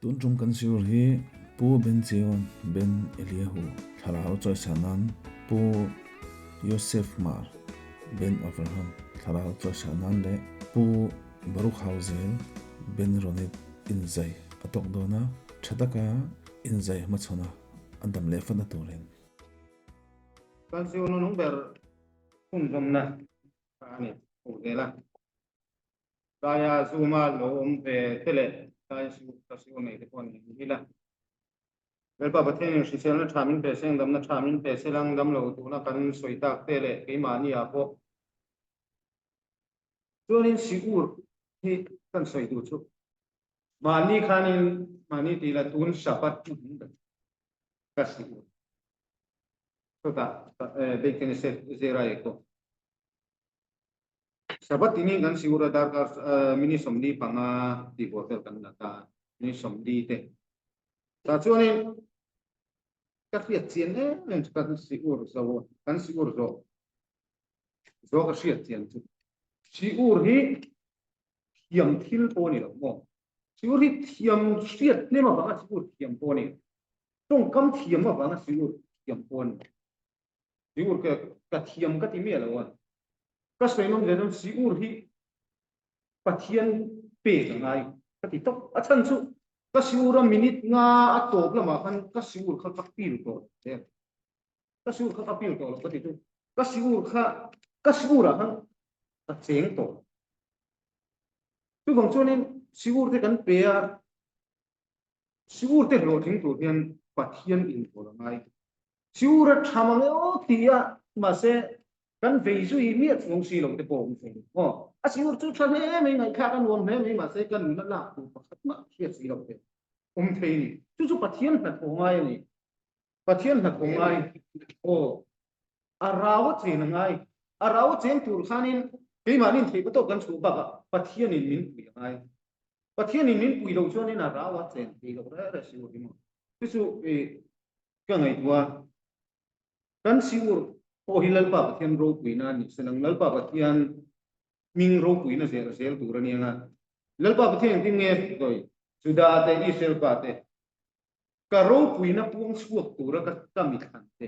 Tun tum kan siur hi Pu Benzion Ben Eliahu thlarau chawisan nan Pu Yosef Mar Ben Avraham thlarau chawisan nan leh Pu Baruch Hauzel Ben Ronit inzai a tawk dawn a, tha taka inzai hmachhawn a a dam leh fatna turin. Kan siur nunung ber chhunzawmna a ni tho zel a. Tlaia Zoom-a lo awm ve te leh tlai ka siur nei te pawh ni ila. Lalpa Pathianin hriselna tha min pe seng, damna tha min pe selang, damlo tuna kan sawi tak te leh keimahni-ah pawh chuanin siur hi kan sawi duh chu mahni khanin mahni tih la tun Shabbat chu hming ber ka siur. Chutah Beit Knesset Zerae pawh Sabbath tinin kan siur a darkar minute 45 tih bawr vel kan la ta a, minute 40 te. Tah chuanin ka hriat chian em em chu kan siur zo a, kan siur zawh zo ka hriat chian chu siur hi thiam thil pawh a ni lo maw? Siur hi thiam hriat hnem avanga siur thiam pawh a ni lo, tawngkam thiam avanga siur thiam pawh a ni lo. Siur ka ka thiam ka ti miah lo a. Ka sawi nawm zel chuan siur hi Pathian pek a ngai ka ti tawp. A chhan chu ka siur a minute nga a tawp lamah khan ka siur kha ka feel tawh lo hle. Ka siur kha ka feel tawh lo ka ti chu ka siur kha ka siur ah khan ka cheng tawh lo. Chuvang chuanin siur te kan pe a, siur te hlawhtling tur hian Pathian inkawl a ngai. Siur a tha mang emaw ti a, mahse kan vei zui miah chuang si lo te pawh awm thei maw? A siur chu tha hle mai, ngaihthlak a nuam hle mai, mahse ka nuna lak tur pakhat mah hriat si lo te awm thei a ni. Chu chu Pathian hnathawh ngai a ni. Pathian hnathawh ngai aw, a rau a chen a ngai. A rau a chen tur khanin keimahni theih tawk kan chhuah bakah Pathianin min pui a ngai. Pathianin min pui loh chuanin a rau a chen thei loh reh reh siur hi maw? Chu chu i Ka ngaihtuah a, kan siur pawh hi Lalpa Pathian ropuina a nih se nang Lalpa Pathian hming ropuina zel zel tur a ni ang a. Lalpa Pathian engtin nge sawi? Juda te, Israel pa te, ka ropuina puang chhuak tura ka ka mithlan te.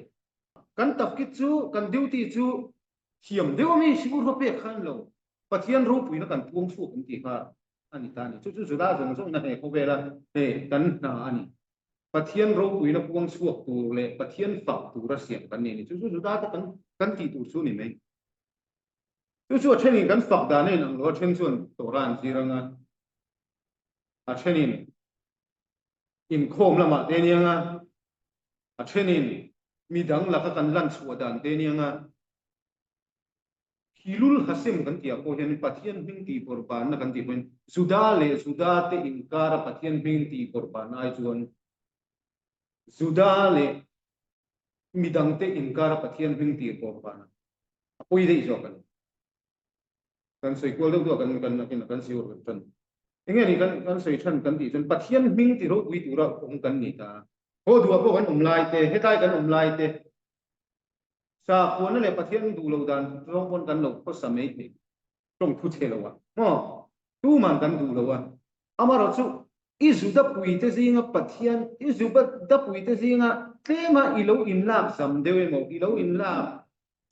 Kan tafkit chu, kan duty chu thiam deuh ami siur va pek kha a ni lo. Pathian ropuina kan puang chhuak an tih kha a ni ta a ni. Chu chu Juda zawng zawngina he khawvela he kan hna a ni. Pathian ropuina puang chhuak tur leh Pathian fak tura siam kan ni a ni. Chu chu Juda te kan kan tih tur chu a ni mai. Chu chu a thenin kan fak dan a inang lo, a then chuan Torah an zir ang a, a thenin inkhawm lamah te aniang a, a thenin midang laka kan lan chhuah dan te aniang a. Hilul Hashem kan tih ah pawh hian Pathian hming tih bawrhbanna kan tih pawhin Juda leh Juda te inkara Pathian hming tih bawrhbanna ai chuan Juda leh midangte inkara Pathian hming tih bawrhbanna a pawi daih zawk a ni. Kan sawi kual deuh deuh a kan kan nakin a kan siur kan tan. Enge ni kan kan sawi than kan tih chuan Pathian hming ti ropui tura awm kan ni ta. Haw duh ah pawh kan awm lai te, hetlai kan awm lai te, Sakhuana leh Pathian duh lo dan zawng pawn kan lo khawsa mai thei tawng thu chhe lo a maw? Tuman kan duh lo a. Amaherawhchu i Juda puite zinga Pathian i Juda puite zinga tlema i lo inlak zam deuh emaw, i lo inlak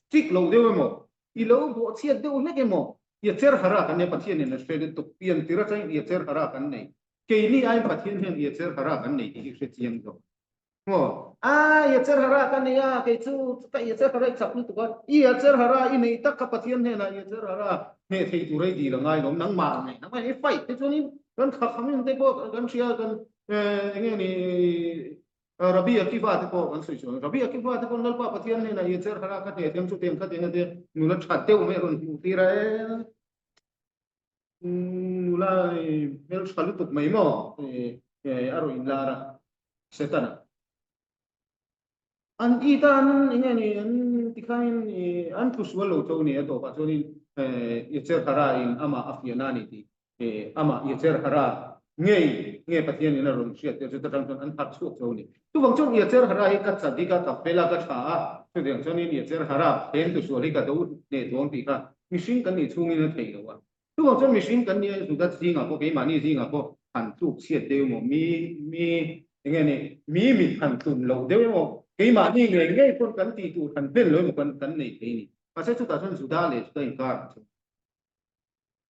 chik lo deuh emaw, i lo bawhchhiat deuh hlek emaw, Yetzer Hara kan nei Pathianin a hre lutuk, piantir atangin Yetzer Hara kan nei. Keini aiin Pathian hian Yetzer Hara kan nei tih hi hre chiang zawk. Maw? A, Yetzer Hara ka nei a, kei chu ka Yetzer Hara i chak lutuk a, i Yetzer Hara i nei tak kha Pathian hnenah Yetzer Hara hneh thei tur a i dil a ngai lawm, nangmah nei, nangmah i fight te chuanin kan thla kham em te pawh kan hria, kan eng nge ni Rabbi Akiva te pawh kan sawi chuan Rabbi Akiva te pawh Lalpa Pathian hnenah Yetzer Hara ka hneh thiam chu tiang kha tiang a tia, nula that deuh mai a rawn hmuh tir a e. Nula hmel tha lutuk mai maw a rawn inlar a, Setana. An i tan eng nge ni an tikhain an thu sual lo tho ni a tawpah chuanin Yetzer Hara in amah a fiahna a ni tih amah Yetzer Hara ngei nge Pathian in a rawn hriat tir chu ta tang chuan an harh chhuak tho ni. Chuvang chuan Yetzer Hara hi ka chadik a, ka fel a, ka tha a, chutiang chuanin Yetzer Hara phen tu sual hi ka do hneh dawn tih kha mihring kan nih chhungin a thei lo a. Chuvang chuan mihring kan nih a, Juda zingah pawh keimahni zingah pawh. han tluk chhiat deuh emaw, mi mi eng nge ni, mi mit han tlun loh deuh emaw, keimahni ngei ngei pawn kan tih tur han hlen lo emaw kan kan nei thei a ni. Mahse chutah chuan Juda leh Juda inkar ah chuan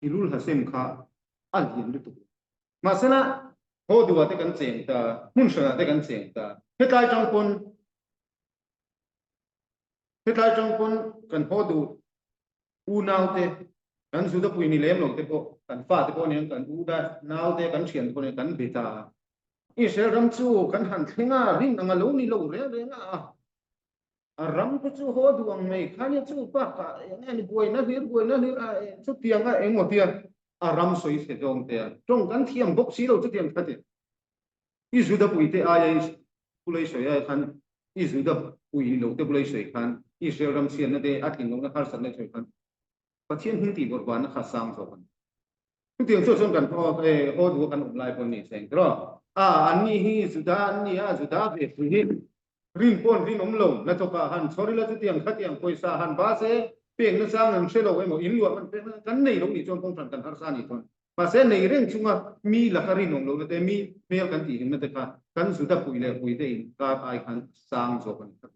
Hilul Hashem kha a lian lutuk lo. Mahsela haw duhah te kan cheng ta, hmun hranah te kan cheng ta, hetlai tang pawn hetlai tang pawn kan haw duh unaute, kan Juda pui ni lem lo te pawh, kan fate pawh nen, kan u nau te, kan thian te pawh nen kan be ta a. Israel ram chu kan han thleng a, rin ang a lo ni lo reng reng a, a ram te chu haw duh ang mai kha nia chu bakah eng nge ni buaina hlir buaina hlir a chutiang a engmaw tia a ram sawi chhe zawng te a tawng kan thiam bawk si lo chutiang kha ti. I Juda puite aia i bulei sawi ai khan, i Juda pui ni lote bulei sawi khan, Israel ram chhiatna te, a tling lohna harsatna sawi khan, Pathian hming tih bawrhbanna kha sang zawk a ni. Chutiang chuah chuan kan haw haw duha kan awm lai pawh ni seng tiraw? A, anni hi Juda an ni a, Juda ve pui hi rin pawh an rinawm lo, hnathawkah han chhawr ila chutiang khatiang pawisa han ba se, pek nachang an hre lo emaw, in luah man pek nachang kan nei lo nih chuan kawng hran kan harsa a nih chuan Mahse, nei reng chunga mi laka rinawm lohna te, mi hmel kan tihhlimna te kha kan Juda pui leh puite inkar ai khan a sang zawk a ni tlat.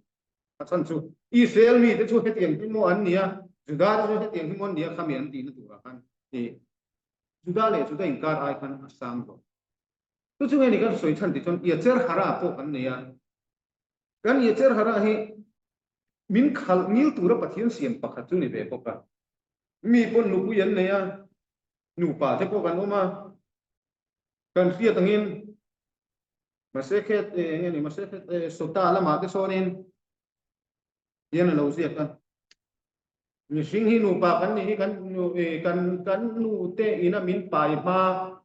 A chhan chu Israel mite chu hetiang hi maw an nia, Juda te chu hetiang hi maw an nia khami an tihna turah khan Juda leh Juda inkar ai khan a sang zawk. Chu chu nge ni kan sawi chhan tih chuan Yetzer Hara pawh kan nei a. Kan Yetzer Hara hi min khalh ngil tura Pathian siam pakhat chu ni ve bawk a. Mi pawn nupui an nei a, nupa te pawh kan awm a, kan hriat angin Masechet eng nge ni Masechet Sota lamah te sawnin hian a lo ziak a. Mihring hi nupa kan nih hi kan kan kan nu te ina min pai hma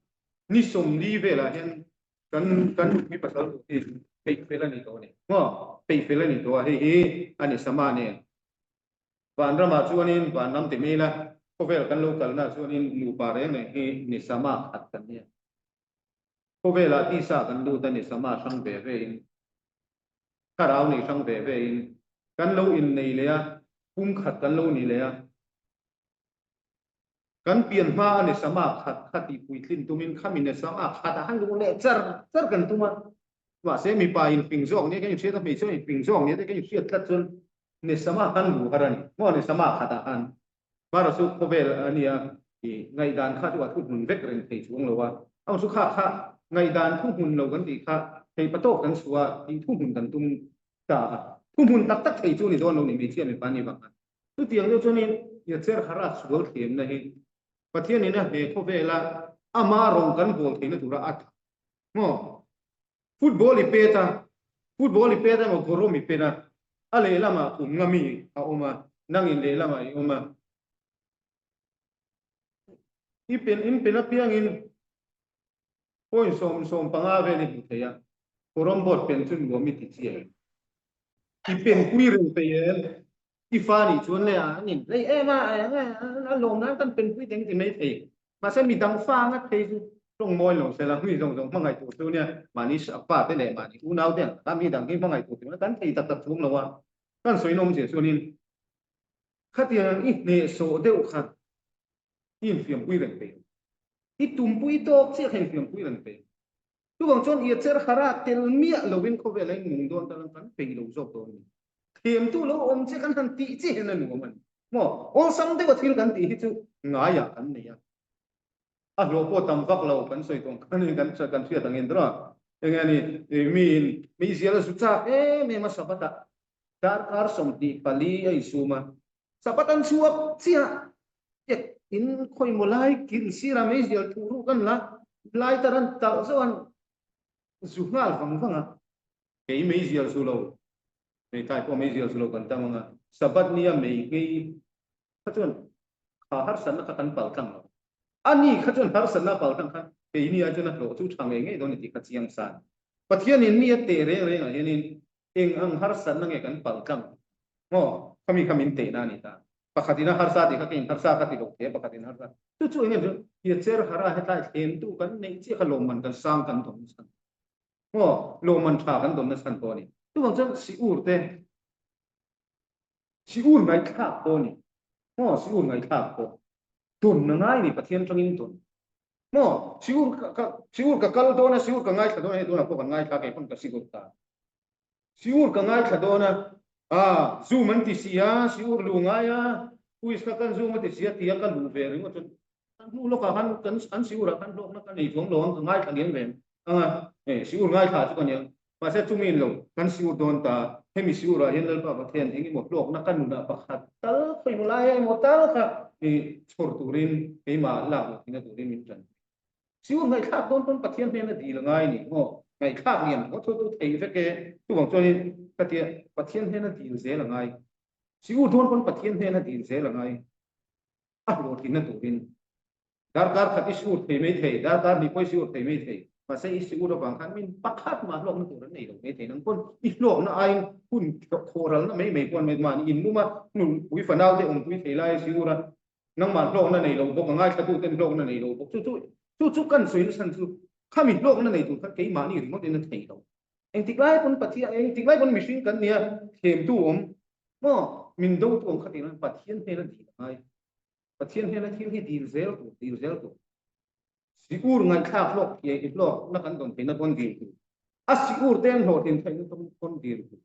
ni 40 velah hian kan kan nupui pasal tur hi peih fel a ni tawh a ni. Maw peih fel a ni tawh a, hei hi a ni sama nen. Vanramah chuanin vanram ti mai ila, khawvel kan lo kalnaah chuanin nupa reng reng hi ni sama khat kan nia. Khawvelah tisa kan lut a ni sama hrang ve ve in, thlarau nei hrang ve ve in kan lo innei leh a, pum khat kan lo ni leh a. Kan pian hma a ni sama khat kha tih puitlin tumin khami ni sama khatah khan luh leh char char kan tum a. Mahse mipa in fing zawk nia kan inhriat a, hmeichhia in fing zawk nia te kan inhriat tlat chuan ni sama khan luh har a ni. Maw ni sama khatah khan Mara chu khawvel a nia i ngaihdan kha chu a thuhmun vek reng thei chuang lo a. Amah chu kha kha ngaihdan thuhmun lo kan tih kha thei patawk kan chhuah a tih thuhmun kan tum ta a. Thuhmun tak tak thei chu ni dawn lo ni hmeichhia mipa ni vang khan. Chutiang deuh chuanin Yetzer Hara sual thiamna hi Pathianin a he khawvela ama rawng kan bawl theihna tura a tha. Maw? Football i pet a, football i pet emaw gorom i pen a, a lehlamah kum nga mi a awm a, nangin lehlamah i awm a. I pen in pen apiangin point 15 vel i hmu thei a, gorom board pen chu nuam i ti chiai. I pen pui reng peih em? I fa nih chuan le an in hlei em a, a lawm nan kan pen pui deng ti mai thei. Mahse mi dang fa ngat phei chu tawng mawi lo se la, mi zawng zawng hmangaih tur chu nia, mahni fa te leh mahni unau te ang taka mi dang hi hmangaih tur chu kan thei tak tak chhung lo a. Kan sawi nawm zia chuanin khatiang i hnehsawh deuh kha i infiampui reng peih. I tumpui tawk chiah kha infiampui reng peih. Chuvang chuan Yetzer Hara tel miah lovin khawvel a inmung dawn ta lang kan peih lo zawk dawn a ni. Thlemtu lo awm che kan han tih chiah hian a nuam a ni. Maw? Awlsam deuha thil kan tih hi chu ngaiah kan nei a. A hlawh pawh tam vak lo kan sawi tawng khan kan kan hriat angin tawh a. Enge a ni? Miin meizial a zu chak em em a Sabbath ah darkar 24 a insum a. Sabbath an chhuak chiah tek in khawimaw lai kil sirah meizial thuh ruh kan la lighter an talh zauh an zu nghal vang vang a. Kei meizial zu lo, hmeithai pawh meizial zu lo kan tam ang a, Sabbath nia mei nghei kha chuan kha harsatna kha kan pal tlang lo. A ni kha chuan harsatna a pal tlang khan keini ai chuan a hlawh chu tha ngei ngei dawn a ni tih kha chiang sa a ni. Pathianin mi a teh reng rengah hianin eng ang harsatna nge kan pal tlang maw? Khami kha min tehna a ni ta. Pakhatin a harsa tih kha keiin harsa ka ti lo hle, pakhatin harsa. Chu chu eng nge chu Yetzer Hara hetlai thlemtu kan neih chiah kha lawmman kan sang kan dawn nasa maw? Lawmman tha kan dawn nasa pawh a ni. Chuvang chuan Siur te, Siur ngaihthlak pawh a ni maw? Siur ngaihthlak pawh dawn a ngai a ni, Pathian tangin dawn. Maw, siur ka siur ka kal dawn a, siur ka ngaithla dawn a, hei tunah pawh kan ngaithla kei pawn ka siur ta. Siur ka ngaithla dawn a, ah zoom an ti si a, siur lu ngai a, quiz kha kan zoom a ti si a tia ka luh ve ringawt chuan kan hnu lawkah khan kan an siurah khan hlawkna ka nei chuang lo ang, ka ngaithla liam ve ang a, hei siur ngaithla chu ka nia. Mahse chumi in lo kan siur dawn ta, hemi siurah hian Lalpa Pathian eng emaw hlawkna ka nunah pakhat tal khawi hmu lai emaw tal kha i chhawr turin keimah lak loh theihna turin min tan thei. Siur ngaihthlak dawn pawn Pathian hnena dil a ngai ni maw? Ngaihthlak lian haw chu tu thei vek e. Chuvang chuanin ka tia Pathian hnena dil zel a ngai. Siur dawn pawn Pathian hnena dil zel a ngai. A hlawhtlinna turin Darkar khat i sur thei mai thei, darkar hnih pawh i sur thei mai thei. Mahse i sur avang khan min pakhat mah hlawkna tur an nei lo mai thei. Nang pawn i hlawkna aiin hun thawhralna mai mai pawh an mahni inlum a, nunpui fanau te awmpui thei lai i sur a, nangmah hlawkna nei lo bawk, a ngaithlatuten hlawkna nei lo bawk. Chu chu chu chu kan sawi nasa chu khami hlawkna nei tur khan keimahni ringawtin a thei lo. Engtik lai pawn Pathian, engtik lai pawn mihring kan nia thlemtu awm maw min dotu awm kha tih Pathian hnena dil a ngai. Pathian hian a thil hi dil zel tur, dil zel tur. Siur ngaihthlak hlawk thei i hlawkna kan dawn theihna pawn dil tur. A siur te an hlawhtlin theihna pawn dil tur.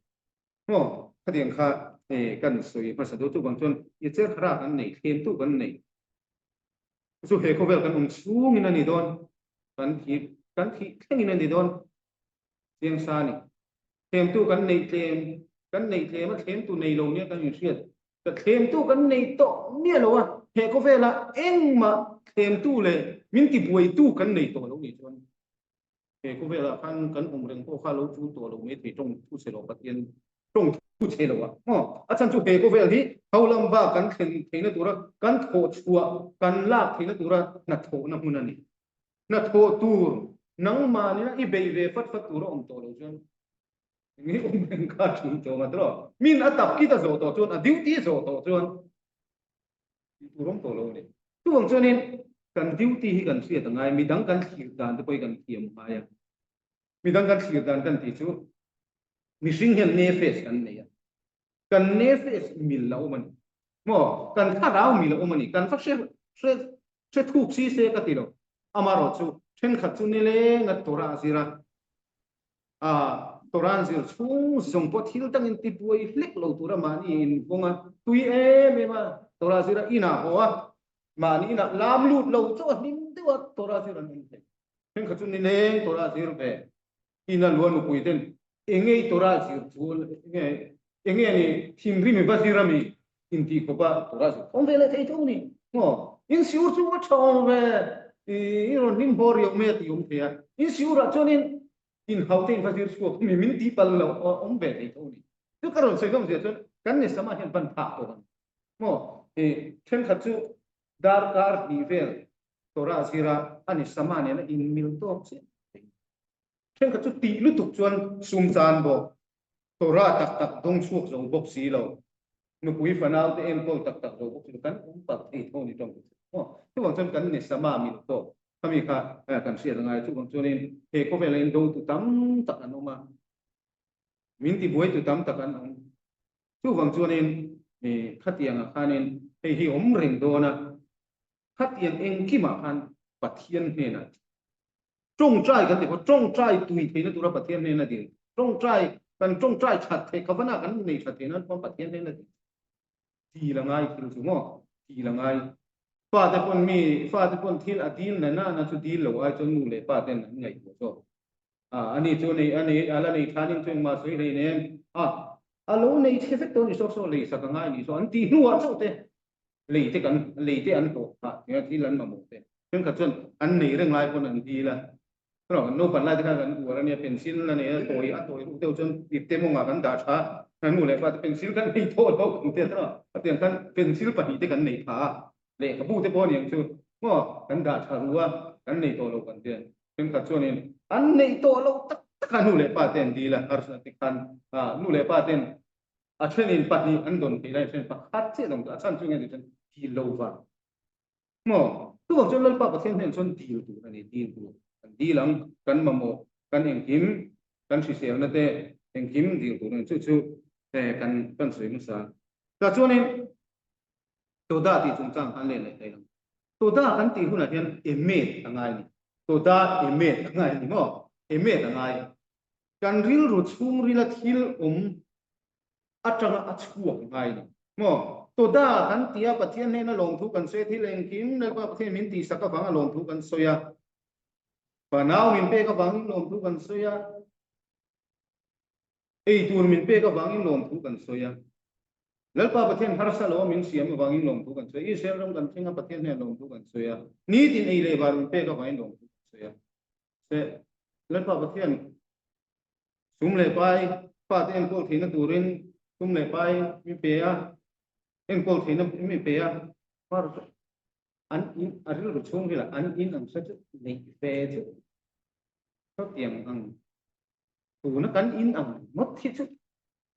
Maw? Khatiang kha kan sawi hmasa duh chuvang chuan i cher khara kan nei, thlemtu kan nei. Chu he khawvel kan awm chhungin a ni dawn, kan thi kan thih thlengin a ni dawn. Chiang sa a ni. Thlemtu kan neih tlem, kan neih tlem a thlemtu nei lo nia kan inhriat. Ka thlemtu kan nei tawh miah lo a, he khawvela engmah thlemtu leh min tibuaitu kan nei tawh lo nih chuan he khawvelah khan kan awm reng pawh kha lo tul tawh lo mai thei tawng thu chhe lo Pathian tawng thu chhe lo a. Maw? A chhan chu he khawvel hi ho lam bak kan thlen theihna tura kan thawh chhuah kan lak theihna tura hnathawhna hmun a ni. Hnathawh tur nangmah nena i bei ve fat fat tur a awm tawh lo chuan enge awm reng kha a ṭhing tawh ang a tawh. Min a tap kit a zawh tawh chuan a duty a zawh tawh chuan tih tur awm tawh lo a ni. Chuvang chuanin kan duty hi kan hriat a ngai, midang kan thlir dan te pawh hi kan thiam ngai a. Midang kan thlir dan kan tih chu mihring hian nefes kan nei a. Kan nefes mil a awm a ni. Maw? Kan thlarau mil a awm a ni. Kan va hre hre hre thuk si se ka ti lo. Amaherawhchu thenkhat chu nileng a Torah a zir a, a Torah an zir chhung zawng pawh thil dangin ti buai hlek lo tura mahni invawng a, tui em em a, Torah zir a inah haw a, mahni inah lam lut lo chauh a hlim deuh a Torah zir an awm thei. Thenkhat chu nileng Torah zir ve Ina lua nupui ten enge i Torah zir chu enge enge ni thinrim i va zir ami intih khawp a Torah zir awm ve leh thei tho ni maw in siur chu va tha awm ve i rawn hlim haw riau mai a tih awm thei a in siur ah chuan in in hau te in va zir chhuak ami min tih pal lo awm ve thei tho ni chu ka rawn sawi nawm zia chuan kan ni sama hian van phah tawh ani maw i thenkhat chu darkar hnih vel Torah zira ani sama nena in mil tawk chiah thei. Thenkhat chu tih lutuk chuan sum chan bawk, Torah tak tak dawng chhuak zo bawk si lo, nupui fanau te enkawl tak tak zo bawk si lo, kan awm palh thei tho ni tawng chu. Maw? Chuvang chuan kan ni sama mil tawk khami kha kan hriat a ngai. Chuvang chuanin he khawvela in dotu tam tak an awm a, min tibuaitu tam tak an awm. Chuvang chuanin khatiangah khanin hei hi awm reng dawn a, Khatiang engkimah khan Pathian hnenah tawngtai kan ti khaw, tawngtai tui theihna tura Pathian hnena dil, tawngtai kan tawngtai that theih khavana kan nei that theih nan pawn Pathian hnena dil dil a ngai thil chu maw dil a ngai. Fate pawn mi fate pawn thil a dil na na na chu dil lo ai chuan nu leh pa ten an ngaihtuah zawk. A ani chu nei a nei a la nei thanin chu engmah sawi hlei nem a a lo nei chhe vek dawn ni sawk sawk lei sak a ngai ni saw an tih hnuah chauh te lei te kan lei te an hlawh phah tia thil an mamawh te thenkhat chuan an nei reng lai pawn an dil a chuan kan naupan lai te khan kan uar ania pencil a nei a tawi a tawi ruk deuh chuan ipte mawngah kan dah tha a nu leh pa te pencil kan nei tawh lo kan tia chuan hetiang khan pencil pahnih te kan nei pha a lehkhabu te pawh aniang chu maw kan dah tha ru a kan nei tawh lo kan tia thenkhat chuanin an neih tawh loh tak tak a nu leh pa te an dil a harsat te khan nu leh pa ten A thenin pahnih an dawn theih lai a then pakhat chiah dawng tawh a chhan chu nge ni chuan dil lo vang maw chuvang chuan Lalpa Pathian hnen chuan dil tur a ni dil tur kan dil ang kan mamawh kan engkim kan hriselna te engkim dil tur a ni chu chu kan kan sawi hmasa tah chuanin Toda tih chungchang khan leh leh thei ang. Toda kan tih hunah hian emet a ngai a ni. Toda emet a ngai a ni maw? Emet a ngai. Kan rilru chhungrila thil awm atanga a chhuak ngai a ni maw? Toda kan ti a, Pathian hnena lawmthu kan sawi a, thil engkim Lalpa Pathian min tihsak avanga lawmthu kan sawi a, fanau min pek avangin lawmthu kan sawi a, ei tur min pek avangin lawmthu kan sawi a, Lalpa Pathian harsa lo a min siam avangin lawmthu kan sawi a, Israel ram kan thleng a Pathian hnenah lawmthu kan sawi a, nitin ei leh var min pek avangin lawmthu kan sawi a. Se Lalpa Pathian sum leh pai fate enkawl theihna turin sum leh pai min pe a, enkawl theihna min pe a, an in a rilru chhungril ah an in ang sa chu neih ve chu chutiang ang tuna kan in ang ngawt hi chu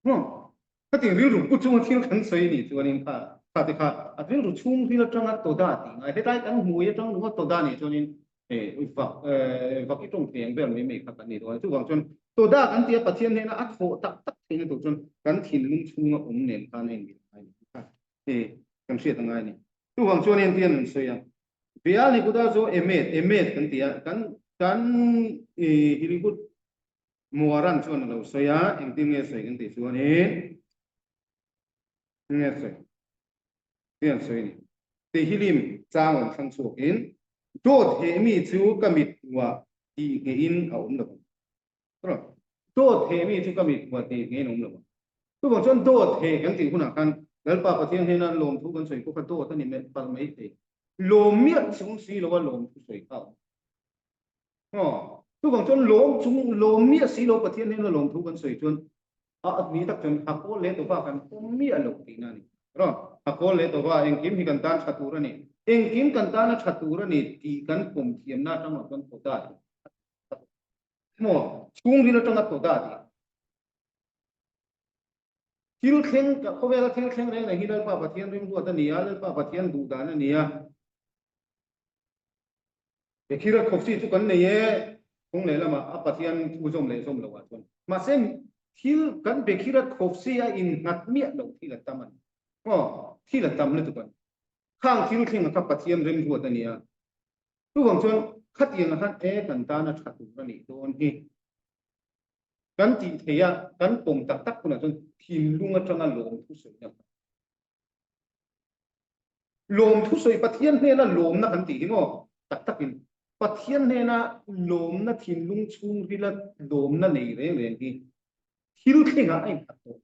Maw? Khatiang rilru pu chunga thil kan sawi nih chuanin kha kha te kha a rilru chhungril atanga tawda tih ngai. Hetlai kan hmui atang ringawt tawda nih chuanin vak vak i tawng thei ang vel mai mai kha kan ni dawn a. Chuvang chuan tawda kan tia Pathian hnena a thawh tak tak theihna tur chuan kan thinlung chhunga awm nen khan a inmil ngai ni kha kan hriat a ngai a ni. Chuvang chuan entir an sawi a, Bial Nikuda chu emet emet kan ti a, kan kan Hilihut Muaran chuan a lo sawi a, engtin nge sawi kan tih chuanin nge sawi ti an sawi a ni. Tehilim chang rawn thlang chhuakin dawt heh mi chu ka mit hmuah tih ngeihin a awm lo ang. Dawt heh mi chu ka mit hmuah tih ngeihin a awm lo ang. Chuvang chuan dawt heh kan tih hunah khan Lalpa Pathian hnena lawmthu kan sawi pawh kha dawt a ni palh mai thei. Lawm miah chung si loa lawmthu sawi kha a awm. Aw, chuvang chuan lawm chung lawm miah si lo Pathian hnena lawm thu kan sawi chuan a ni tak chuan ha kawl leh tawva kan pawm miah lo tihna a ni. Rawh, ha kawl leh tawva engkim hi kan tan tha tur a ni. Engkim kan tana tha tur a ni tih kan pawm thiamna atang lo chuan thaw da tih maw chhungril atanga thaw da tih thil thleng khawvela thil thleng reng reng hi Lalpa Pathian rimruat a ni a, Lalpa Pathian duh dan a ni a. He khira khawpsi chu kan nei e, kawng leh lamah a Pathian thu zawm leh zawm loh ah chuan. Mahse, thil kan be khira khawpsi a innghat miah lo thil a tam a ni. Aw, thil a tam lutuk a ni. Khang thil thleng a kha Pathian remruat a ni a. Chuvang chuan khatiang ah khan e kan tan a tha tur a nih dawn hi. Kan tih theih a, kan pawm tak tak hunah chuan thinlung atanga lawm thusawina kha. Lawm thusawi Pathian hnena lawmna kan tih hi maw? Tak takin Pathian hnena lawmna thinlung chhungrila lawmna nei reng reng hi thil thlengah a innghat tawh.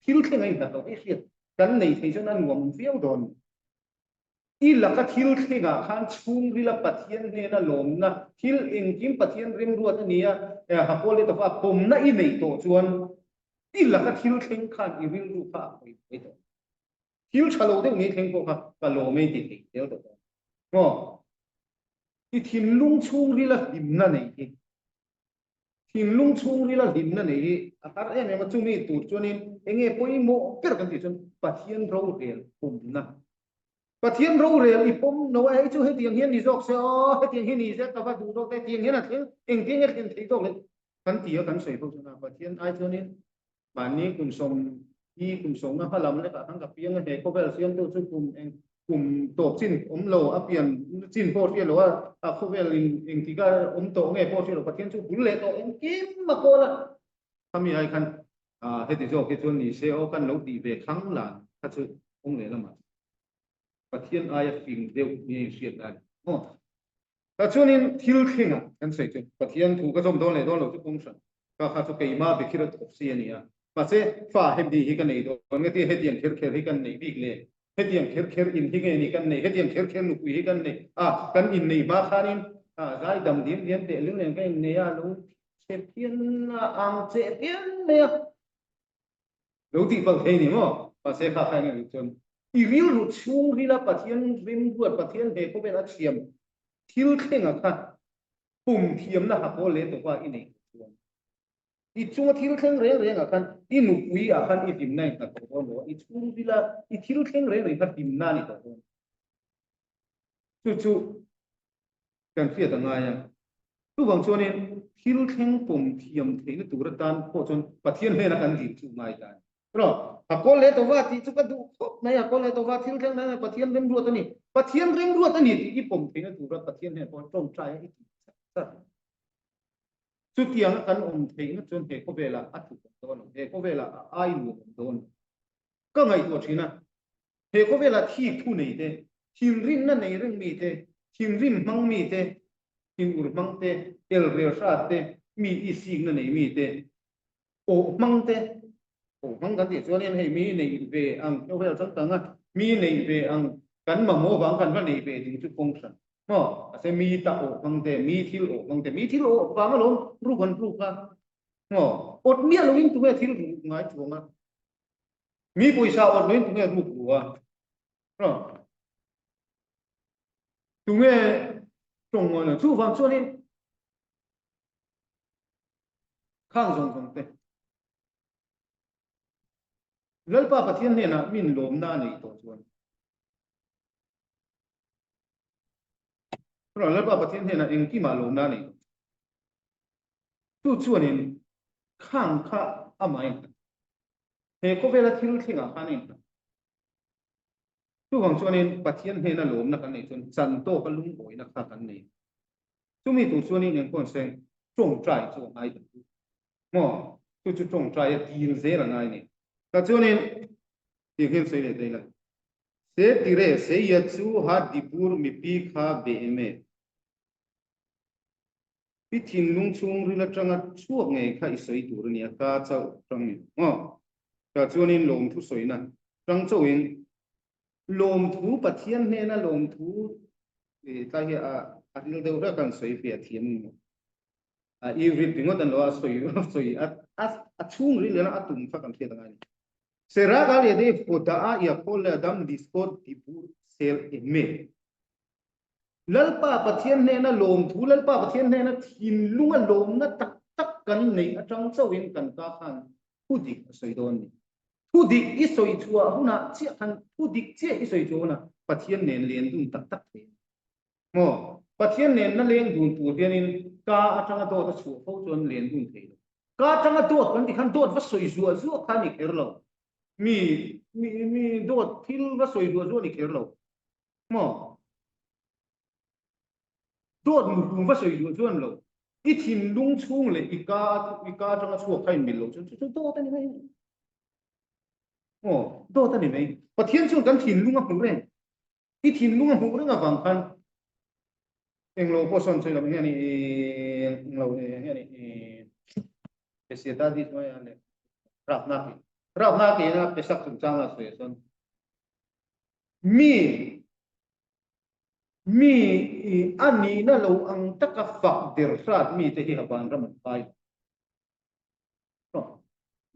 Thil thleng a innghat tawh hi hriat kan nei thei chuan a nuam viau dawn. I laka thil thlengah khan chhungrila Pathian hnena lawmna thil engkim Pathian remruat a nia, Hapawl leh Tawpa pawmna i neih tawh chuan I laka thil thleng khan i rilru kha a hawi buai tawh. Thil tha lo deuh nei thleng pawh kha ka lawm e ti thei zel tawh dawn. Maw? I thinlung chhungrila hlimna nei hi, thinlung chhungrila hlimna nei hi a har em em a, chumi tur chuanin enge pawimawh ber kan tih chuan Pathian rorel pumna. Pathian rorel i pawm lo a, hei chu hetiang hian ni zawk se aw, hetiang hi ni se ka va duh zawk te, tiang hian a thleng, engtin nge thlen theih zawk le kan ti a, kan sawi ho chuan a Pathian ai chuanin mahni kum sawm hi kum sawmna hma lam lekah khan ka piang a, he khawvel siamtu chu kum eng kum tawp chin awm lo, a pian chin pawh hria lo a, a khawvel in engtika awm tawh nge pawh hria lo, Pathian chu bul leh tawh engkim a kawl a, khami ai khan heti zawk hi chuan ni se aw kan lo tih ve thlang lan kha chu kawng leh lamah Pathian aia fing deuh nge inhriat a ni maw? Tah chuanin thil thlengah kan sawi chu Pathian thu ka zawm dawn leh dawn lo chu kawng hran ka kha chu keimah bikhir a thawk si a ni a. Mahse fa hemi hi ka nei dawn nge tia hetiang kher kher hi kan nei bik le, hetiang kher kher in hi nge ni kan nei, hetiang kher kher nupui hi kan nei a, kan innei hma khanin zai dam diam diam teh lung nen ka innei a, lo chhe phian a, ang cheh phian mai a. Lo tih palh thei ni maw? Mahse kha kha eng eng chuan i rilru chhungrila Pathian rimruat, Pathian he khawvel a thiam thil thlenga kha pum thiamna ha pawl leh tawpa i neih chuan i chunga thil thleng reng rengah khan i nupui ah khan i hlimna in nghat tawh dawn lo a, i chhungrila i thil thleng reng reng kha hlimna a ni tawh dawn. Chu chu kan hriat a ngai a. Chuvang chuanin thil thleng pawm thiam theihna tur atan pawh chuan Pathian hnena kan dil chu ngai ta a ni. Ro, a kawl leh tova tih chu ka duh khawp mai, a kawl leh tova thil thleng mai Pathian remruat a ni. Pathian remruat a ni tih i pawm theihna tura Pathian hnenah pawh tawngtai a i tih chak chak. Chutianga kan awm theihna chuan he khawvelah a tluk awm dawn lo, he khawvelah a ai nuam awm dawn lo. Ka ngaihtuah thin a, he khawvelah thik thu nei te, thinrimna nei reng mi te, thinrim hmang mi te, thinur hmang te, elrel hrat te, mi isikna nei mi te, Awh hmang te, awh hmang kan tih chuanin hei mi neih ve ang khawvel changkang a, mi neih ve ang kan mamawh vang kan va neih ve ding chu kawng hran maw? Mahse mi ta awh hmang te, mi thil awh hmang te, mi thil awh vang alawm ruk an ruk a maw? Awt miah loin tunge thil ruk ngai chuang a? Mi pawisa awt loin tunge ruk ru a? Maw? Tunge tawng ngawi lo? Chuvang chuanin Khang zawng zawng te. Lalpa Pathian hnenah min lawmna a neih tawh chuan. Lalpa Pathian hnenah engkimah lawmna a neih tawh. Chu chuanin khang kha amah a innghat. He khawvela thil thlengah khan a innghat. Chuvang chuanin Pathian hnena lawmna kan neih chuan chan tawka lungawina kha kan nei. Chumi tur chuanin engkawn se tawngtai chu a ngai ta chu maw? Chu chu tawngtai a dil zel a ngai ni. Tah chuanin tiang hian sawi leh daih la, Se tire se ia chu ha dibur mipi kha be em e? I thinlung chhungril atanga chhuak ngei kha i sawi tur a nia, ka chauh tang ni maw? Tah chuanin lawmthu sawina tang chauhin Lawmthu Pathian hnena lawmthu tlai hi a ril deuh hlek an sawi fiah thiam ni maw? A i rit ringawt an lo a sawi sawi a a chhung ril leh a tum kha kan hriat angai ni. Sera ka le de hoda a ia khawl le adam disco dibur sel eme. Lalpa Pathian hnena lawmthu Lalpa Pathian hnena thinlunga lawmna tak tak kan neih atang chauhin kan ka khan thu dik a sawi dawn ni. Thu dik i sawi chhuah hunah chiah khan thu dik chiah i sawi chhuah hunah Pathian nen len dun tak tak thei a ni. Maw? Pathian nen na leng dun tur hianin ka atanga dawt a chhuah fo chuan len dun thei lo. Ka atanga dawt kan tih khan dawt va sawi zuah zuah kha a ni kher lo. Mi mi mi dawt thil va sawi zuah zuah a ni kher lo. Maw? Dawt muhlum va sawi duh chuan lo, i thinlung chhung leh i ka i ka atanga chhuak kha inmil loh chuan chu chu dawt a ni mai. Aw, dawt a ni mai. Pathian chuan kan thinlung a hmuh reng. I thinlung a hmuh reng avang khan englo pawh sawn sawi lo hian i englo hian i Pesiata di chuan hian leh Ravna ki Ravna ki na Pesak chungchang a sawi chuan mi Mi i a nihna lo ang taka fak der hrat mite hi havan ram an kai lo.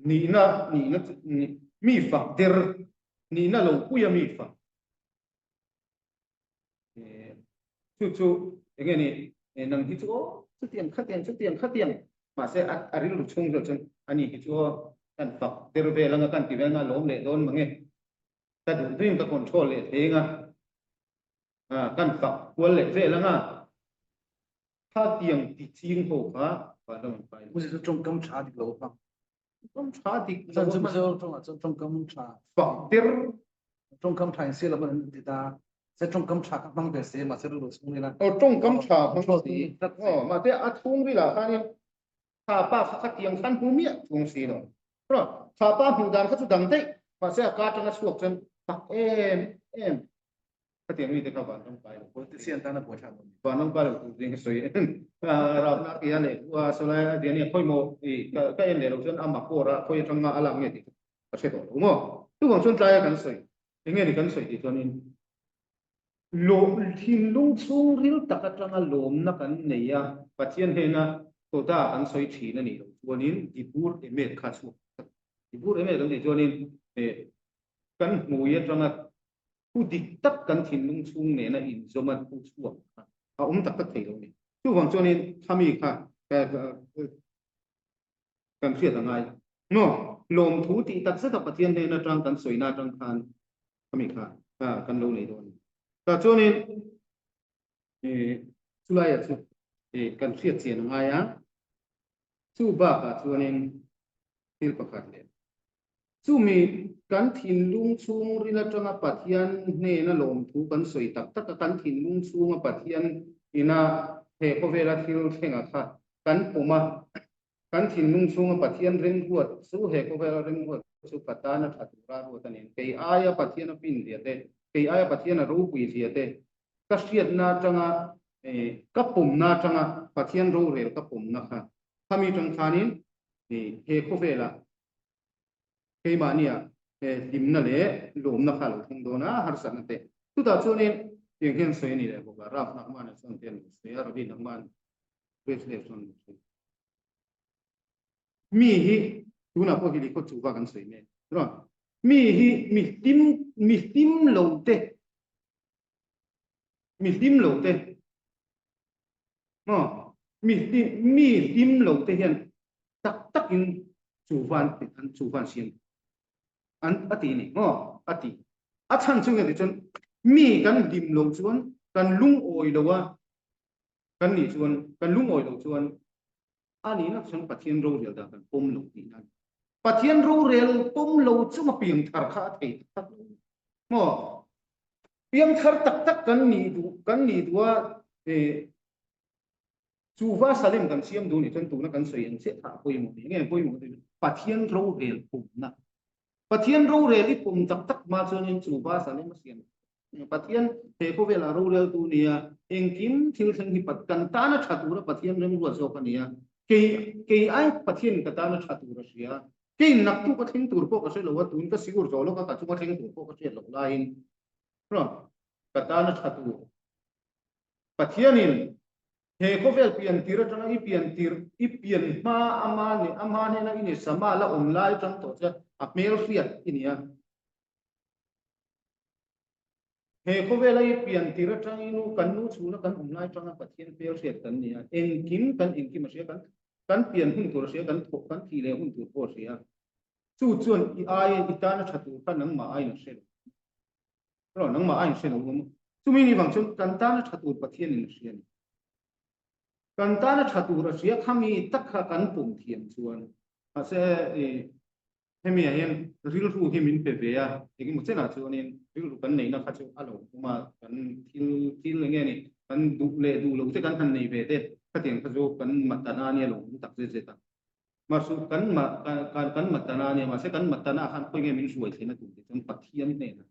Nihna, nihna, mi fak der, nihna lo puia mi fak. Chu chu enge ni, nang hi chu aw, chutiang khatiang, chutiang khatiang, mahse a rilru chhung zawh chuan ani hi chu aw, kan fak der vel anga kan ti vel anga lawm leh dawn mange. Ka duh duhin ka control leh thei anga, kan fak kual leh vel anga, kha tiang ti ching ho kha vanram an pai lo. Muzi chu tawngkam tha dik lo hmang. Tawngkam tha dik lo hmang. Mizo tawngah chuan tawngkam tha. Fak tir. Tawngkam tha in sial lam an ti ta. Se tawngkam tha kha hmang ve se mahse rilru chhung ila. Aw tawngkam tha hmang si. Aw mahse a chhung rilah khanin Kha pa kha khatiang khan hmu miah chuang si lo. Kha pa hmuh dan kha chu dang daih, mahse a ka atanga chhuak chuan fak em em. Khatiang mite kha vanram kai lo. Politician tan a buai thlak lo. Vanram kai lo tur ding ka sawi em. Ravna tia leh sawlai a tia nia khawi maw i ka en leh lo chuan ama kawr a khawi atang nga a lak nge tih chu ka hre tawh lo maw. Chuvang chuan tlaia kan sawi enge ni kan sawi tih chuanin Lawm thinlung chhungril tak atanga lawmna kan nei a, Pathian hnena Toda kan sawi thin a nih loh chuanin Dibur Emet kha chhuak tak. Dibur Emet kan tih chuanin kan hmui atanga thu dik tak kan thinlung chhung nena inzawm a thu chhuak kha a awm tak tak thei lo a ni. Chuvang chuanin khami kha kan hriat a ngai. Maw? Lawmthu tih tak zeta Pathian hnen atang kan sawina atang khan khami kha kan lo nei dawn a ni. Tah chuanin chulaiah chu kan hriat chian a ngai a, chu bakah chuanin thil pakhat leh. Chumi kan thinlung chhungril atanga Pathian hnena lawmthu kan sawi tak tak a, kan thinlung chhunga Pathian ina he khawvela thil thlenga kha kan pawm a, kan thinlung chhunga Pathian remruat chu he khawvela remruat chu ka tana tha tura ruat a ni. Kei aia Pathian a fin zia te, kei aia Pathian a ropui zia te, ka hriatna atanga ka pawmna atanga Pathian rorel ka pawmna kha khami tang khanin he khawvelah keimahnia hlimna leh lawmna kha a lo thleng dawn a, harsatna te. Chutah chuanin tiang hian sawi a ni leh bawk a, Rav Nachman-a chuan tiang a lo sawi a, Rabbi Nachman Breslev chuan a lo sawi. Mi hi tunah pawh hi lehkhaw chuva kan sawi mek. Mi hi mi hlim mi hlim lo te mi hlim lo te maw mi hlim mi hlim lo te hian tak tak in chu van an chu van siam an a ti ni maw a ti a chhan chu nge ti chuan mi kan hlim lo chuan kan lungawi lo a kan nih chuan kan lungawi lo chuan a nihna chuan Pathian rorel dan kan pawm lo tihna a ni. Pathian rorel pawm lo chunga piangthar kha a thei tak tak lo maw? Piangthar tak tak kan nih duh kan nih duh a chuva Salem kan siam duh nih chuan tuna kan sawi ang chiah kha a pawimawh ni. Enge pawimawh ni? Pathian rorel pawmna. Pathian rorel i pawm tak tak hma chuanin chuva Salem a siam Pathian he khawvelah roreltu nia, engkim thil thleng hi kan tana tha tura Pathian remruat zawk a nia. Kei kei ai Pathian ka tana tha tur a hria. Kei naktu ka thleng tur pawh ka hre lo a, tun ka siur zawh lawk a, ka chunga thleng tur pawh ka hriat loh laiin ka tana tha tur Pathianin he khawvel pian tir atanga i pian tir i pian hma ama ne ama hnena i ni sama la awm lai atang tawh che a hmel hriat i nia. He khawvela i pian tir atangin u kan nu chhuna kan awm lai atanga Pathian hmel hriat kan ni a, engkim kan engkim a hria, kan kan pian hun tur a hria, kan thawh kan thih leh hun tur pawh a hria. Chu chuan i ai i tana tha tur kha nangmah aiin a hre lo. Ro nangmah aiin hre lo maw? Chumi ni vang chuan kan tana tha tur Pathianin a hria a ni. Kan tana tha tur a hria khami tak kha kan pawm thiam chuan mahse i Hemi ah hian rilru hi min pe ve a, engemaw chenah chuanin rilru kan neihna kha chu a lo awm a, kan thil thil eng nge ni, kan duh leh duh lo te kan han nei ve te, khatiang kha chu kan matana ania lo awm tak zet zet a. Mahse kan kan matana ania, mahse kan matana ah khan khawi nge min hruai thlen a tum tih chuan Pathian hnenah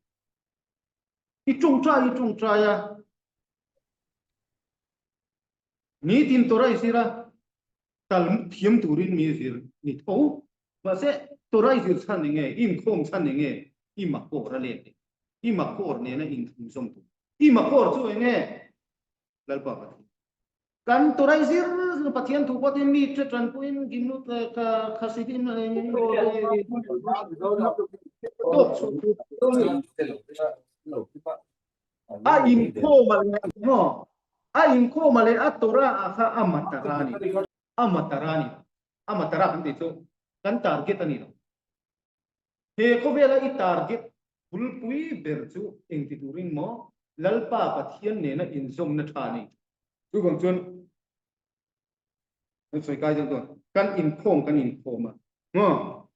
i tawngtai i tawngtai a, nitin Torah i zir a, Talmud thiam turin mi zir ni tho. Mahse, Torah i zir chhan enge, i inkhawm chhan enge, i makawr a let e. I makawr nena inthlunzawm tur. I makawr chu enge? Lalpa Pathian. Kan Torah i zir zir Pathian thu pawh tin mi che tanpuiin Gimlut leh Khasidim tawk chhuah A inkhawm a leh maw? A inkhawm a leh a Torah ah kha a matara a ni. A matara a ni. A matara kan tih chu kan target a ni lo. He khawvela i target bulpui ber chu engti turin maw Lalpa Pathian nena inzawmna tha a ni. Chuvang chuan kan sawi kai deuh dawn. Kan inkhawm kan inkhawm a, maw?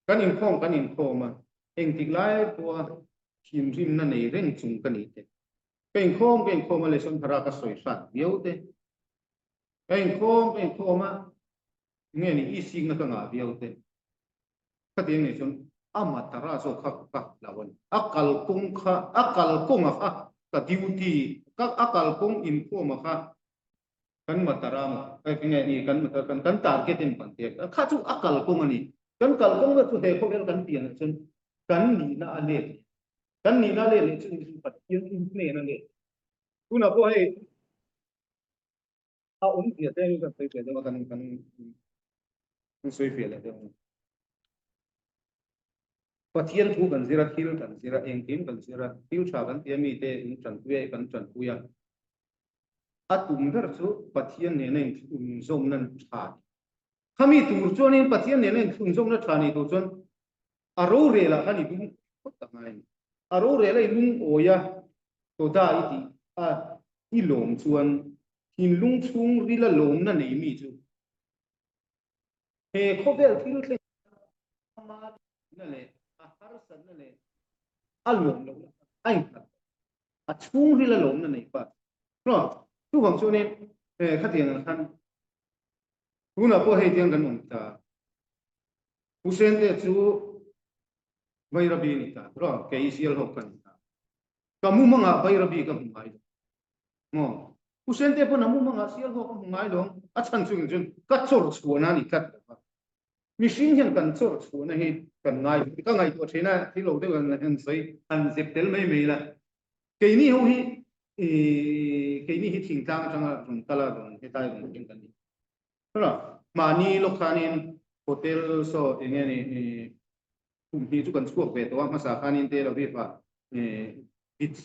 Kan inkhawm kan inkhawm a, engtik lai pawha thinrimna nei reng chung ka ni te. Ka inkhawm ka inkhawm a lesson hara ka sawi hrat viau te. Ka inkhawm ka inkhawm a, nge ni i sikna ka ngah viau te. Khatiang nei chuan a matara zawk kha ka hlau a ni. A kalkawng kha, a kalkawnga kha ka duty, ka a kalkawng inkhawma kha kan matara maw nge ni kan matara kan kan target in pan te kha chu a kalkawng a ni kan kalkawng ber chu he khawvel kan pian ah chuan kan nihna a let kan nihna a let leh chu ni Pathian in hnen a let tunah pawh hei a awm zia te kan sawi fiah deuh a kan kan kan sawi fiah leh deuh a ni Pathian thu kan zir a thil kan zir a engkim kan zir a thil tha kan tia mite in tanpui a kan tanpui a A tum ber chu Pathian nena inthlunzawmna tha ni. Khami tur chuanin Pathian nena inthlunzawmna tha ni tur chuan a rorelah khan i lung phawt a ngai a ni. A rorela i lungawi a, Toda i tih a i lawm chuan thinlung chhungrila lawmna nei mi chu he khawvel thil thleng ama leh. harsatna leh a lawm lohna a innghat a chhungril a lawmna nei pa chuvang chuanin khatiang ang khan tunah pawh hei tiang kan awm ta Hussein te chu Bairabi ni ta ro kei sial ho ka ni ta ka mumanga Bairabi ka hmu ngai lo maw Hussein te pawn a mumanga sial ho ka hmu ngai lo a chhan chu chuan ka chawr chhuahna ni tlat lo Mihring hian kan chawr chhuahna hi kan ngai ka ngaihtuah thin a, thil lo deuh an han sawi han zep tel mai mai la. Keini ho hi keini hi thingtlang atanga rawn kal a rawn hetlai rawn thleng kan ni. Hela mahni lawk khanin hotel saw eng nge ni kum hnih chu kan chhuak ve tawh a, hmasa khanin Tel Aviv ah beach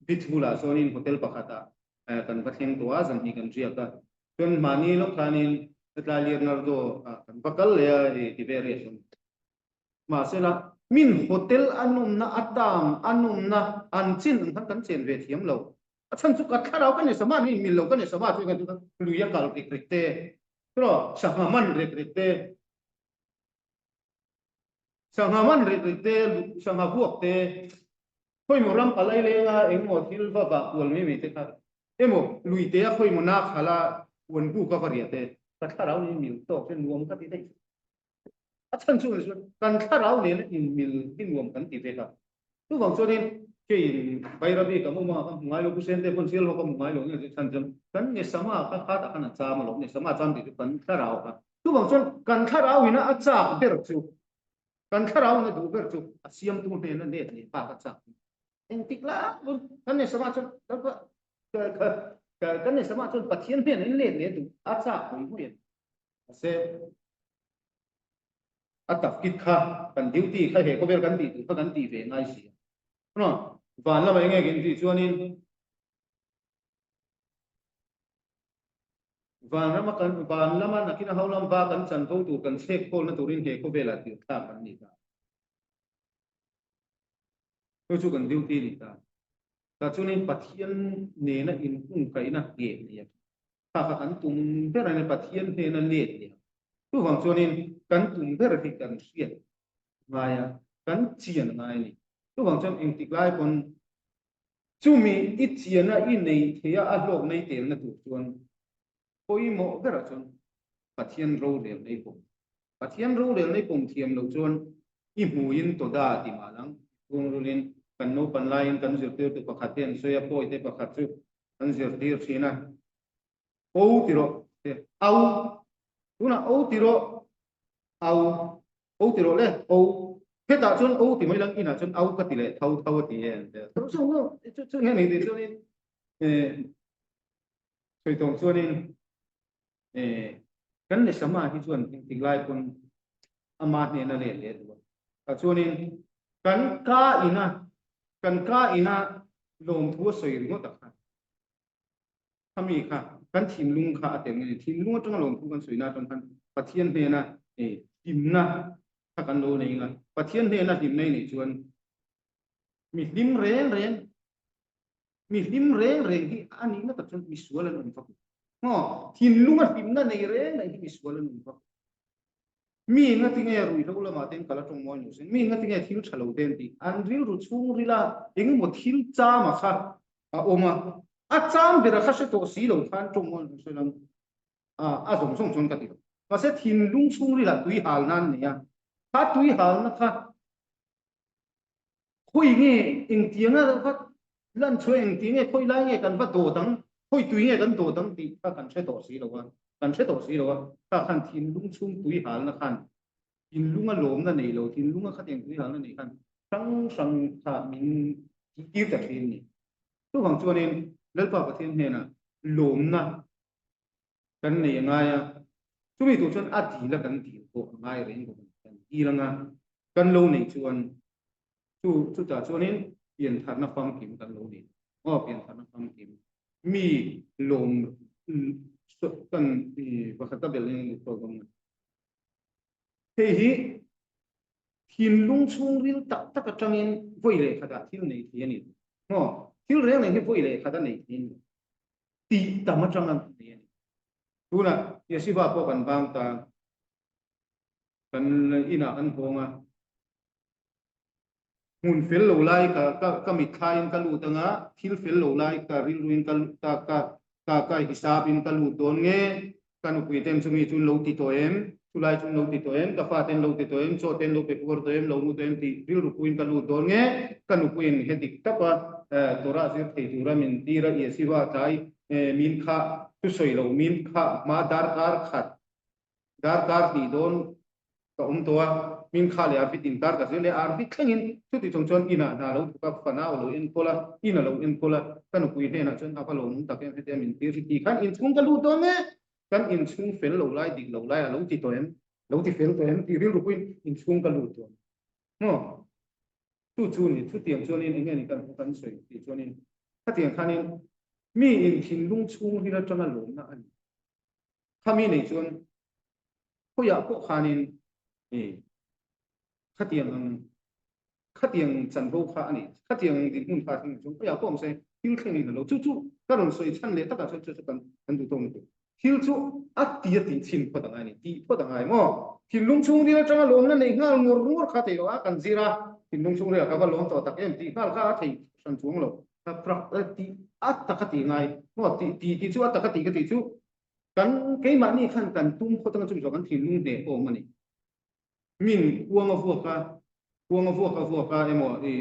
Beach bulah chuanin hotel pakhatah kan va thleng tawh a, zan hnih kan riak a. Chuan mahni lawk khanin hetlai Leonardo ah kan va kal leh a, i ti ve riah chuan. Mahsela, min hotel a nawmna, a term a nawmna an chin ang khan kan chen ve thiam lo. A chhan chu ka thlarau ka ni sama ni mil lo ka ni sama chu kan lui a kal rik rik te, sangha man rik rik te, sangha man rik rik te, sangha vuak te, Khawimaw ram palai lenga engmaw thil va vah kual mai mai te kha emaw luite a khawimaw nak hala puan buk a va riah te ka thlarau nen mil tawk chu nuam ka ti daih. A chhan chu chuan kan thlarau nen in mil hi nuam kan ti ve kha. Chuvang chuanin keiin Bairabi ka hmu a, ka hmu ngai lo, Pu Sente pawn sial ho ka hmu ngai lo nge chhan chuan kan Nesama kha khatah khan a cham alawm, Nesama a cham tih chu kan thlarau kha. Chuvang chuan kan thlarau ina a chak ber chu Kan thlarau na duh ber chu a siamtu hnena let leh bak a chak. Engtik la pawn kan nei sama chuan kan nei sama chuan Pathian hnena in let leh duh a chak pui pui a ni. Mahse a tafkit kha kan duty kha he khawvel kan tih tur kha kan tih ve ngai si a. Van lamah enge kan tih chuanin Vanrama kan van lama nakin a ho lam va kan chanvo tur kan chhek khawlna turin he khawvelah tir thlak kan ni ta. Chu chu kan duty ni ta. Tah chuanin Pathian nena inkungkaihna nghet nei a tha kha kan tum ber a ni, Pathian hnena let leh ang. Chuvang chuanin kan tum ber hi kan hriat ngai a, kan chian ngai a ni. Chuvang chuan engtik lai pawn Chumi i chiana i nei theia a hlawk nei telna tur chuan pawimawh berah chuan Pathian rorel nei pawm. Pathian rorel nei pawm thiam loh chuan i hmuiin tawda ti mah lang. Chhungrulin kan naupan laiin kan zirtirtu pakhat hian sawi a, pawite pakhat chu kan zirtir thin a. O ti rawh te au tunah o ti rawh au o ti rawh le o hetah chuan o ti mai lang inah chuan au ka ti leh tho tho a ti e an ti a chu chu chu nge ni ti chuanin sawi tawng chuanin kan Nesama hi chuan engtik lai pawn ama hnena let leh duh a tah chuanin kan ka ina kan ka ina lawmthu a sawi ringawt a khan Khami kha kan thinlung kha a tel nge ni? Thinlung atanga lawmthu kan sawina atang khan Pathian hnena hlimna kha kan lo nei nga. Pathian hnena hlimna i neih chuan mi hlim reng reng, mi hlim reng reng hi a nihna tak chuan misual an awm vak lo. Maw? Thinlunga hlimna nei reng reng hi misual an awm vak lo. Mi ngatinge ruihhlo lamah te an kal a tawng mawi lo sin, mi ngatinge thil tha lo te an tih, an rilru chhungrila engemaw thil chama kha a awm a, a cham bera kha hre tawh si lo khan tawng mawi lo sawi lam a, a zawng zawng chuan ka ti lo. Mahse thinlung chhungrilah tui halna an nei a, kha tui halna kha Khawi nge engtianga va lan chhuah engti nge khawi lai nge kan va dawt ang, khawi tui nge kan dawt ang tih kha kan hre tawh si lo a, kan hre tawh si lo a, kha khan thinlung chhung tui halna khan thinlunga lawmna nei lo, thinlunga khatiang tui halna nei khan hrang hrang kha min tih tir ta thin a ni. Chuvang chuanin Lalpa Pathian hnenah lawmna kan nei a ngai a, chumi tur chuan a dil a kan dil pawh a ngai reng bawk a ni. Kan dil anga kan lo neih chuan chu chutah chuanin piantharna famkim kan lo nei aw piantharna famkim mi lawm kan pakhat a belh in an tawk ang hei hi thinlung chhungril tak tak atangin vawi leh khatah thil nei thei a ni maw thil reng reng hi vawi leh khat a nei thei a ni tih tam atang an nei a ni. Tunah Yeshiva pawh kan bang ta, kan inah kan hawng a. Hmun fel lo lai ka ka ka mitthlaiin ka lut anga, thil fel lo lai ka rilruin ka ka ka ka ka hisapin ka lut dawn nge? Ka nupui ten chumi chu an lo ti tawh em? Chulai chu an lo ti tawh em? Ka fa ten lo ti tawh em? Chaw ten lo pe puar tawh em? Lo mu tawh em? Tih rilru puiin ka lut dawn nge? Ka nupuiin he dik taka Torah zir thei tura min tir a, Yeshiva tlai min khah thusawi lo min khah hma darkar khat Darkar hnih dawn ka awm tawh a, min kha leh Arvit inkar ka zir leh a, Arvit thlengin chuti chung chuan inah hna lo thawk a, fanau a lo enkawl a, in a lo enkawl a, ka nupui hnenah chuan a va lo nung tak em hetia min tir hi ti khan inchhung ka lut dawn e, kan inchhung fel lo lai dik lo lai a lo ti tawh em, lo ti fel tawh em tih rilru puiin inchhung ka lut dawn maw? Chu chu ni, chutiang chuanin eng nge ni kan kan sawi tih chuanin khatiang khanin mi in thinlung chhungril atanga lawmna a ni. Khami nei chuan khawiah pawh khanin i khatiang ang khatiang chanvo kha a ni, khatiang dinhmun kha a thleng chuan khawiah pawh awm se thil thlengin a lo. Chu chu ka rawn sawi chhan leh takah chuan chu chu kan kan duh tawk lutuk. Thil chu a ti a tih chhin phawt a ngai a ni, tih phawt a ngai maw? Thinlung chhungril atanga lawmna neih nghal ngur ngur kha thei lo a, kan zir a, thinlung chhungrilah ka va lawm tawh tak em tih nghal kha a thei hran chuang lo. Tih a tak a tih ngai maw? Tih tih chu a tak a tih ka tih chu Kan keimahni khan kan tum phawt anga chumi zawh kan thinlung hneh awm a ni. Min kuang a vuak a, kuang a vuak a vuak a emaw i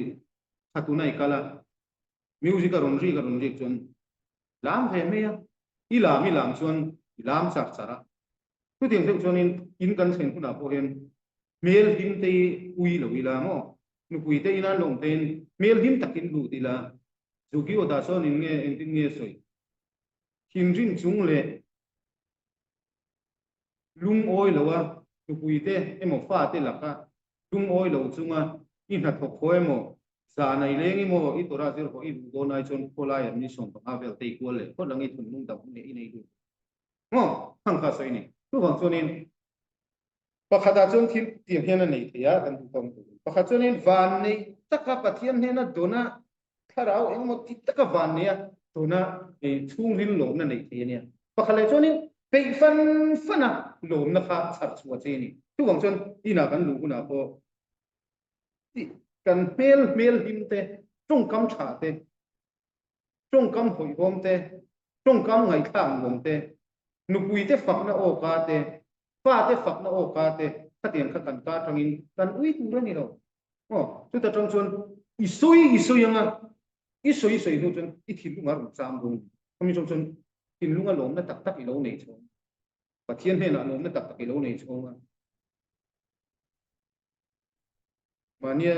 khatuna i kal a, music a rawn rik a rawn rik chuan lam ve mai a, i lam i lam chuan i lam char char a. Chutiang deuh chuanin in kan thlen hunah pawh hian hmel hlim te i ui lo ila maw, nupui te ina lawm te in hmel hlim takin lut ila, Zuki aw dah sawn in nge engtin nge sawi? Thinrim chung leh lungawi loa nupuite emaw fate laka lungawi lo chunga i hnathawk haw emaw, zan ai leng emaw i Torah zir haw i luh dawn ai chuan khawlai an ni 15 vel te i kual leh phawt lang i thunlung dam hun leh i nei lut maw? Khang kha sawi ni. Chuvang chuanin pakhatah chuan thil tiang hian a nei thei a kan duh tawng tur. Pakhat chuanin vanneih taka Pathian hnena dawna Thlarau engemaw ti taka van nei a, tuna chhungril lawmna neih thei a nia. Pakhat leh chuanin peih fan fan a lawmna kha chhar chhuah che a ni. Chuvang chuan inah kan luh hunah pawh kan hmel hmel hlim te, tawngkam tha te, tawngkam hawihhawm te, tawngkam ngaihthlak nuam te, nupuite fakna awka te, fate fakna awka te khatiang kha kan ka atangin kan ui tur a ni lo. Aw, chuta tang chuan i sawi i sawi anga, i sawi i sawi hnu chuan i thinlung a rawn cham dawn a ni. Chumi chang chuan thinlunga lawmna tak tak i lo nei chhawng a, Pathian hnenah lawmna tak tak i lo nei chhawng a. Mahnia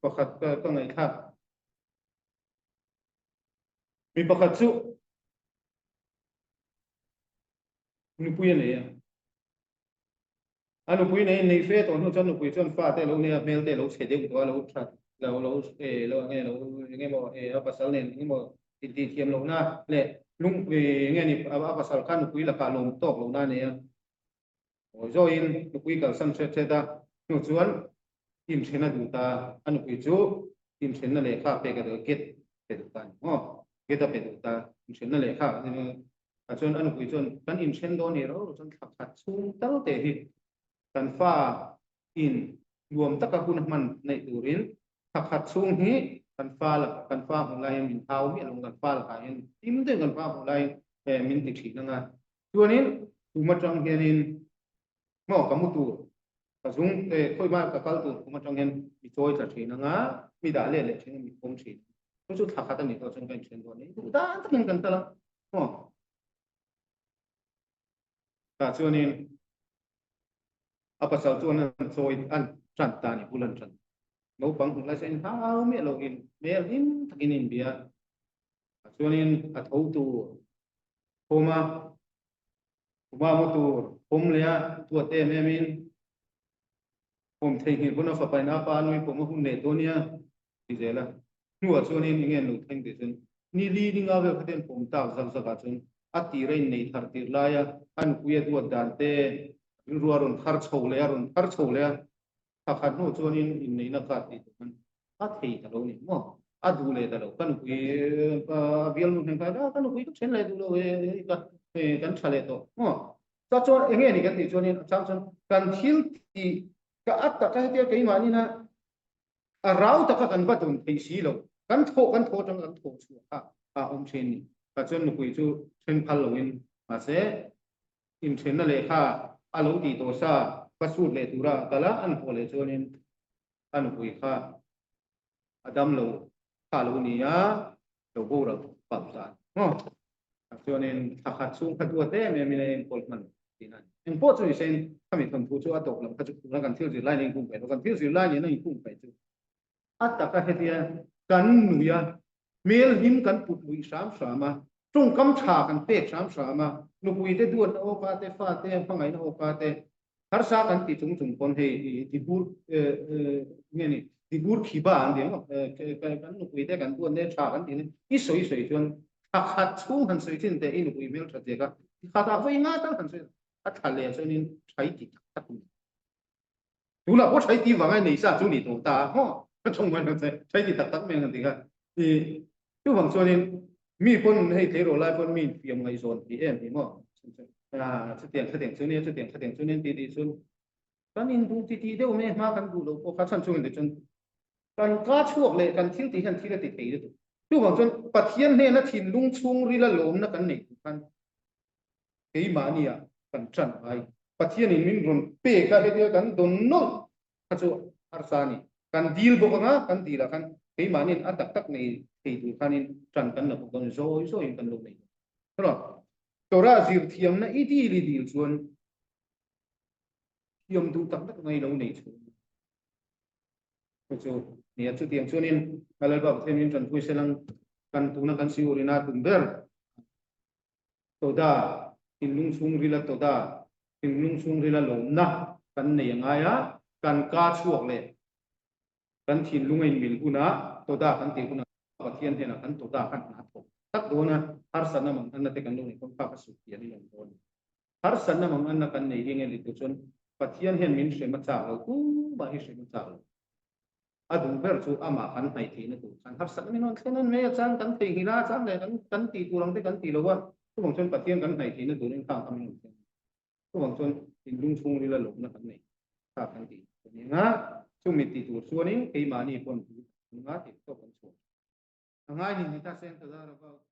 pakhat ka ka ngaihthlak. Mi pakhat chu nupui a nei a. A nupui nei nei fe tawh hnu chuan nupui chuan fa te lo nei a, hmel te lo chhe deuh tawh a, lo that lo lo eh lo enge lo enge maw eh a pasal nen enge maw intih thiam lohna leh lung eh enge ni a pasal kha nupui lakah lawm tawk lohna a nei a. Awi zawiin nupui kalsan hret hret a hnu chuan inthen a duh ta, a nupui chu inthenna lehkha pek a duh a, get pe duh ta a ni maw, get a pe duh ta, inthenna lehkha Ah chuan a nupui chuan kan inthen dawn ni ro chuan thla khat chhung tal te hi kan fa in nuam taka hun a hman neih turin thla khat chhung hi kan fa lakah kan fa hmuh laiin min hau miah lo kan fa lakah hian hlim deuhin kan fa hmuh laiin eh min ti thin anga chuanin kum atang hianin maw ka mu tur ka zung eh khawi hma ka kal tur kum atang hian mi chawi tla thin anga mi dah let leh thin a mi pawm thin chu chu thla khat a nih tawh chuan ka inthen dawn a ni duh dan takin kan kal a. Maw? Tah chuanin a pasal chuan an chawi an tan ta ni bul an tan. Naupang hmuh lai chuan in hau miah loin hmel hlim takin in bia. Tah chuanin a tho tur khawm a, khuma mu tur khawm leh a duat em em in khawm theihnghilh pawn a fapa in a pa nui pawm a hun leh dawn nia. ti zel a, hnuah chuanin enge an lo thleng tih chuan ni li ni nga vel khatin pawm tak zak zakah chuan a tir a inneih thar tirh laia a nupui a duat dan te rilru a rawn thar chho leh a rawn thar chho leh a, thla khat hnuah chuanin inneihna card tih tur khan a thei ta lo ni maw, a duh leh ta lo, ka nupui a bialnu hnen khan a ka nupui ka then leh duh lo e ka kan tha leh tawh maw, chuan chuan enge ni kan tih chuanin a chang chuan kan thil tih ka a taka hetia keimahni na. A rau taka kan va dawn thei si lo, kan thawh kan thawh atanga kan thawh chhuah kha a awm thin ni. Tah chuan nupui chu then phal loin mahse inthenna lehkha a lo tih tawh sa va sut leh tura a kal a, an haw leh chuanin a nupui kha a dam lo kha a lo ni a, lo boral palh ta a ni maw? Tah chuanin thla khat chhung kha duat em emin a enkawl hman tihna a ni. Engpawh chu nisein khami thawnthu chu a tawp lam kha chu tuna kan thil zir lai nen a inkhung peih lo, kan thil zir lai nen a inkhung peih chu a taka hetia kan nui a, hmel hlim kan put luih hram hram a, tawngkam tha kan pek hram hram a, nupuite duatna awka te, fate hmangaihna awka te, Harsa kan ti chung chung pawn hei dibur nge ni dibur khiba an ti ang kan nupui te kan duat ne tha kan ti ne i sawi sawi chuan thla khat chhung han sawi thin teh i nupui hmel tha che kha khat ah vawi nga tal han sawi a tha leh chuan in thai ti tak tak ni tunah pawh thai ti vang a nei sa chu ni tawh ta maw ka thawng mai che thai ti tak tak mai han ti kha i chuvang chuanin Mi pawn hei tleirawl lai pawn mi infiam ngaihzawn ti em hi maw? Chutiang khatiang chu nia, chutiang khatiang chu nia an ti tih chuan kan induh ti tih deuh mai hma kan duh lo pawh kha chhan chungin te chuan kan ka chhuak leh kan thil tih hian thil a ti thei lutuk. Chuvang chuan Pathian hnena thinlung chhungrila lawmna kan neih tur khan keimahnia kan ṭan ngai. Pathianin min rawn pek a, hetia kan dawn nawlh kha chu harsa a ni. Kan dil bawk anga, kan dilah khan keimahniin a tak tak nei thei tur khanin ṭan kan la bawk dawn a ni, zawi zawiin kan lo nei dawn. Chulaw, Torah zirthiamna i dil i dil chuan thiam duh tak tak ngai lo nei chhung chu chu nia. Chutiang chuanin ka Lalpa Pathian min ṭanpui selang kan tuna kan siurina tum ber Toda, thinlung chhungrila Toda, thinlung chhungrila lawmna kan nei a ngai a, kan ka chhuak leh kan thinlung a inmil hunah Toda kan tih hunah Pathian hnenah kan Toda khan hna a thawk tak dawn a, harsatna manganna te kan lo nei pawn kha ka sut tih an inawm dawn a ni. Harsatna manganna kan nei hi nge ni tur chuan Pathian hian min hrem a chak lo, tumah hi hrem a chak lo. A duh ber chu amah kan hnaih theihna tur khan harsatna min rawn thlen a mai a, chang kan theihnghilh a, chang leh kan kan tih tur ang te kan ti lo a, chuvang chuan Pathian kan hnaih theihna turin khang kha min rawn thlen a, chuvang chuan thinlung chhungrila lawmna kan nei kha kan tih tur a ni ang a, chumi ti tur chuanin keimahni pawn tui kan nga tih tawk kan chhuah a ngai ni ni ta se an ta zar about.